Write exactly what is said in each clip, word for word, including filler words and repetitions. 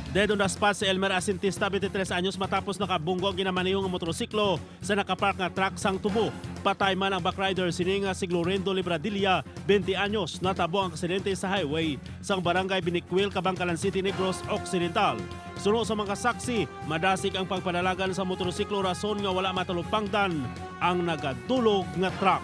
Dead on the spot si Elmer Asintista, twenty-three anyos, matapos nakabunggo ang ginamaneho nga motorsiklo sa nakapark nga truck sang tubo. Patay man ang backrider sini nga si Glorendo Libradilla, twenty anyos. Natabo ang aksidente sa highway sang barangay Binicuil, Kabankalan City, Negros Occidental. Suno sa mga saksi, madasig ang pagpadalagan sa motorsiklo, rason nga wala matalupangdan ang nagadulog nga truck.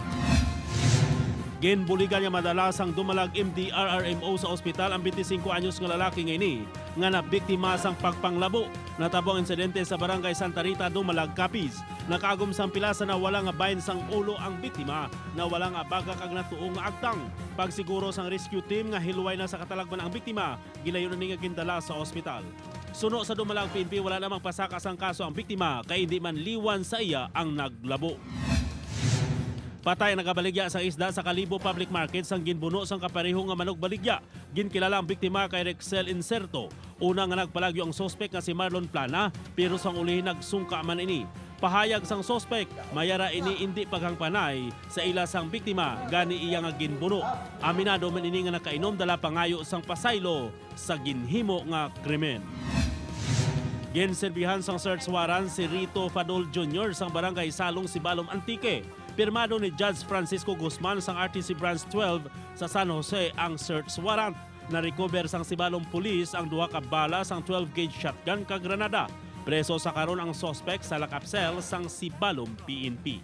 Ginbuligan nga madala sang Dumalag M D R R M O sa ospital ang twenty-five anyos nga lalaki nga ini nga nabiktima sang pagpanglabo. Natabo ang insidente sa Barangay Santa Rita, Dumalag, Capiz. Nakaagom sang pilasa, nawala nga bahin sang ulo ang biktima, nawala nga baga kag natuo nga agtang. Pagsiguro sang rescue team nga hilway na sa katalagman ang biktima, gilayon ini nga gindala sa ospital. Suno sa Dumalag P N P, wala namang pasaka sang kaso ang biktima, kay indi man liwan sa iya ang naglabo. Patay ang nagabaligya sang isda sa Kalibo Public Market sang ginbuno sang kapareho nga manugbaligya. Ginkilala ang biktima kay Rexel Inserto, una nga nagpalagyo ang suspek nga si Marlon Plana, pero sang ulihi nagsungka man ini. Pahayag sang suspek, mayara ini indi paghangpanay sa ila sang biktima, gani iya nga ginbuno. Aminado man ini nga nakainom, dala pangayo sang pasaylo sa ginhimo nga krimen. Ginserbihan sang search warrant si Rito Fadol Junior sang Barangay Salong, Sibalom, Antique. Pirmado ni Judge Francisco Guzman sang R T C Branch twelve sa San Jose ang search warrant. Na-recover sang Sibalom Police ang duha ka bala sang twelve gauge shotgun kag granada. Preso sa karon ang suspek sa lock-up cell sang Sibalom P N P.